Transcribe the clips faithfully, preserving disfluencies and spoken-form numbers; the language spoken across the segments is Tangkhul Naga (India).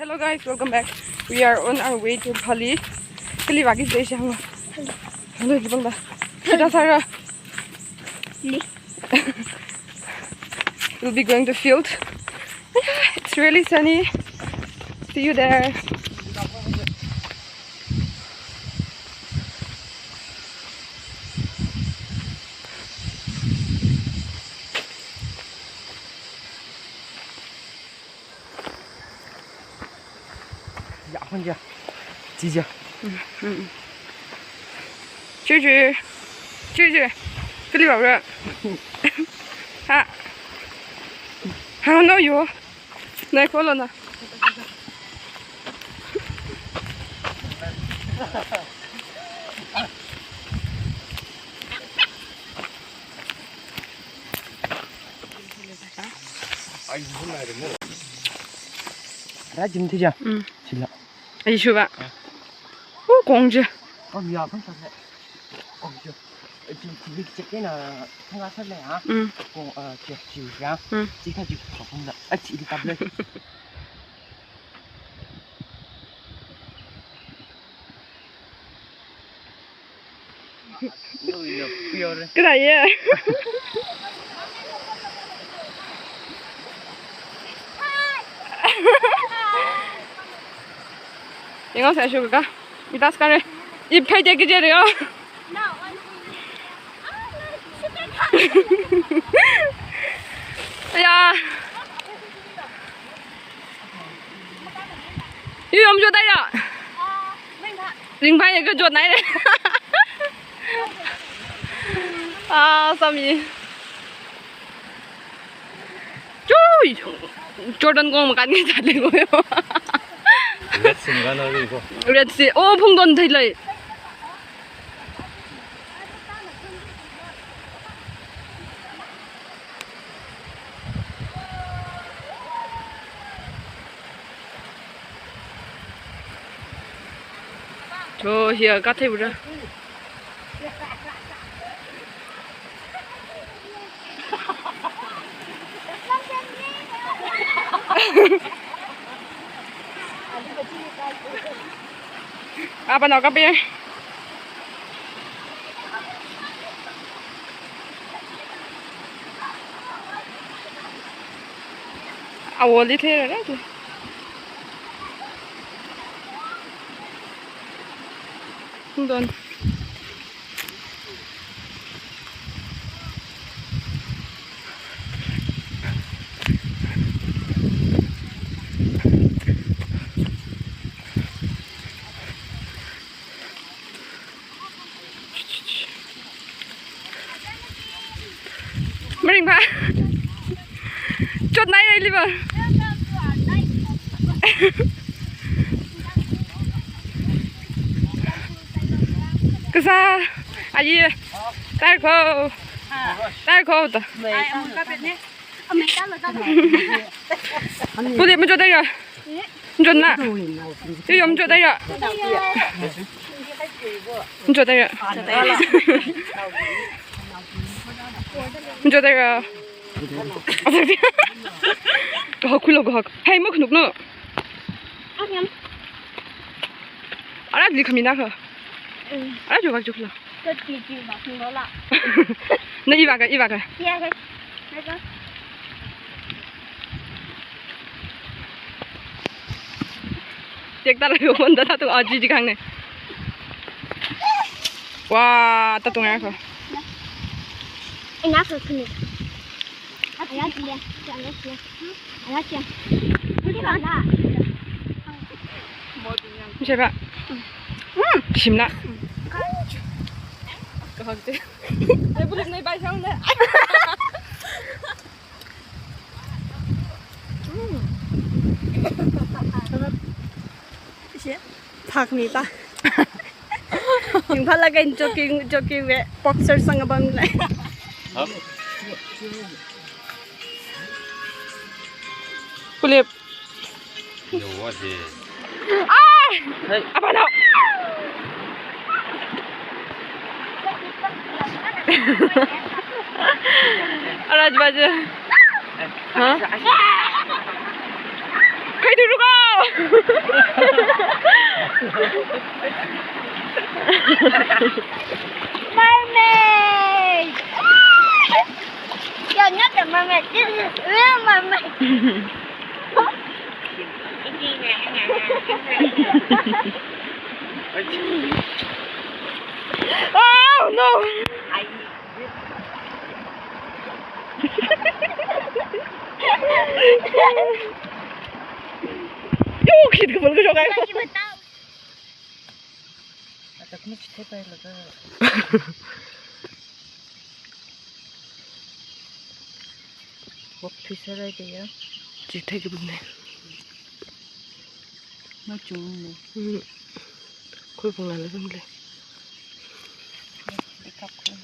Hello guys, welcome back. We are on our way to Pali. Kali wagi station. Hello, hello, hello. Kita Sarah. Li. We'll be going to field. It's really sunny. See you there. Ya, hon ya. Ji ya. Ju ju. Ju ju. Kali wara. Ha. Ha, no yo. Nai kolo na. Rajim tu ya. Mm. Sila. Ai shuba. Ah. Oh, kong je. Oh, ya, kong sa le. Kong je. Eh, ji, ji, ji, ji, na, tengah sa le, ha? Mm. Kong, eh, ji, ji, ya. Mm. Ji, ta, ji, kong, kong, da. Eh, ji, ji, ta, le. Kira ye. Yengo sa shuka. Itas kare. Iphai de kije re yo. Ya. Yu yom jot dai ya. Ringphai ya ka jot nai re. Ah, sami. Chui. Jordan kong makan ni tat le ko yo. Red Sea makan ni ko. Red Sea. Oh, phungdon thei lai. Cho, hiya kathei bura. Apa nao kape? Awoli thei ra ra tu. Hold on. Maring ba. Jot nai rai li ba. Kasa. Ayi. Tar ko. Tar ko ta. Puli, majot dai ya. Jot na. Yu yom jot dai ya. Jot dai ya. Jot dai ya. Kahak khuilo kahak. Hai, makhanuk no. Ara li khami na kha. Ara jo kak jukla. Ka chi chi ba sing lo la. Na iva ka, iva ka. Ya ka. Na ka. Tek ta la yo mon da ta tu aji ji kang ne. Wa, ta tu nga ko. Ina ko kuni. Aya ji ya, aya ji ya. Aya ji ya. Ni ba na. Misheba. Hmm. Shimla. Kahak te. Ai, buluk nai bai sang ne. Phak mi pa. Yung pala kain jogging, jogging we, boxer sang abang na. Hap. Kulip. Yo, what the? Ai! Hey. Apa no? Araj baje. Ha? Kai dulu kau. Mermaid! You're not a mermaid. This is real mermaid. Oh no! Yo, khit ka bol ka shok ai. Atak mi chithei pai laga. Wok thui sarai de ya. Chithei ka bol ne. Machung ne. Hmm. Khui phung la la bang le. Ikap khui.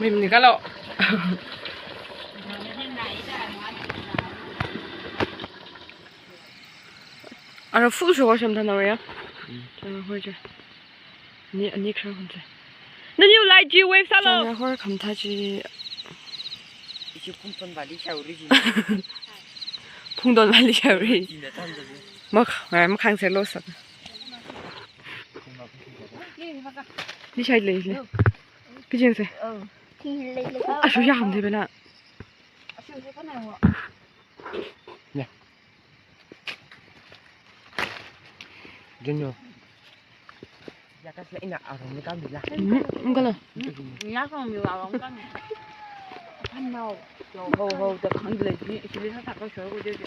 Mim ni kalo. Ara full show sham thana ya. Mm. Chana hoi cha. Ni ani khra khun cha. Nani u lai ji wave salo. Chana hoi kham tha ji. Ichi phungton vali shauri ji. Phungton vali shauri. Ji na tan ji. Mak, ngai mak khang se lo sa. Ni shai le le. Kijeng se. Oh. Ashu ya ham de bena. Ashu se kana wa. Ya. Junyo. Ya ka sila ina arong ni kami la. Hmm, hmm, kala. Ya kong mi wa arong kami. Kan mau. Ho ho da kang le ji, sila sa sa ko shoi ko je je.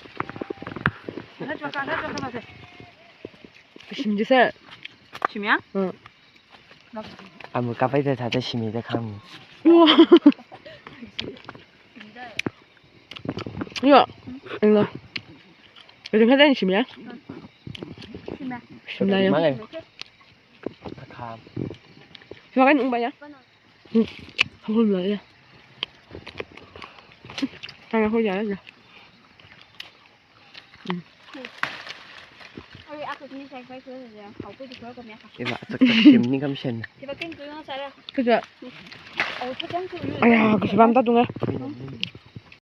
Sa sa sa sa sa. Shim ji se. Shim ya? Hmm. Amu kapai da thada shimi da khami. Wow. Ya, ina. Ina kada shimi ya? Shimi ya. Malai. Kham. Shimi kan ungba ya? Hmm. Hahul la ya. Tanga ho ya ya. Iva, tak tak sim ni kam shen. Kaja. Aya, kasibam ta tunga.